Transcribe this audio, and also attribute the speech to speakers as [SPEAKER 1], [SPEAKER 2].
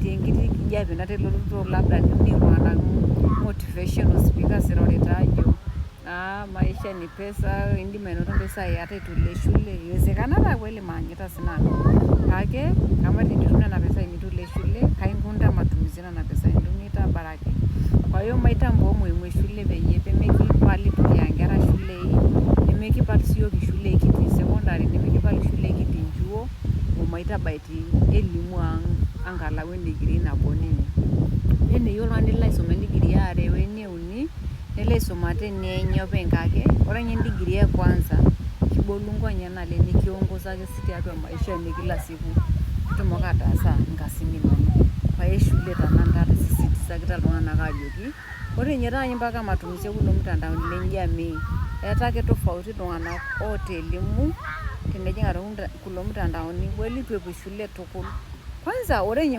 [SPEAKER 1] Etii enkiti kijape natelotu labda nining iltung'anak motivational speakers irorita ajo aa maisha ni pesa, indim ainoto mpisai ata itu ilo shule. Iwezekana taa kweli, maanyita sinanu, kake kama tenitum nena pesai nitu ilo shule, kai inkunita matumizi enena pesai intumia abaraki? Kwa hiyo maitambua umuhimu e shule peyie pemekipal itu kiya nkera shulei, nemekipal siyiok ishulei kitii secondary, nemekipal ishulei kitii nchuo, omaitabaitin elimu ang angalau endigirii nabo ninye. Eneyieu oltung'ani nilo aisoma endigirii are o eneuni, nelo aisuma tenienye openy, kake ore ninye endigirii e kwanza kibolu nkonyek naleng, nikiongozaki sii tiatua maisha ino kila siku pitumoki ataasa inkasin inonok. Kwa hiyo shule taa nanu taata aisisitisakita iltung'anak ajoki ore ninye taata mpaka matumizi ekulo mtandaoni le jamii, etaa ke tofauti iltung'anak oota elimu tenejing atua kulo mtandaoni wolitu epuo shule tukul. Kwanza ore ninye.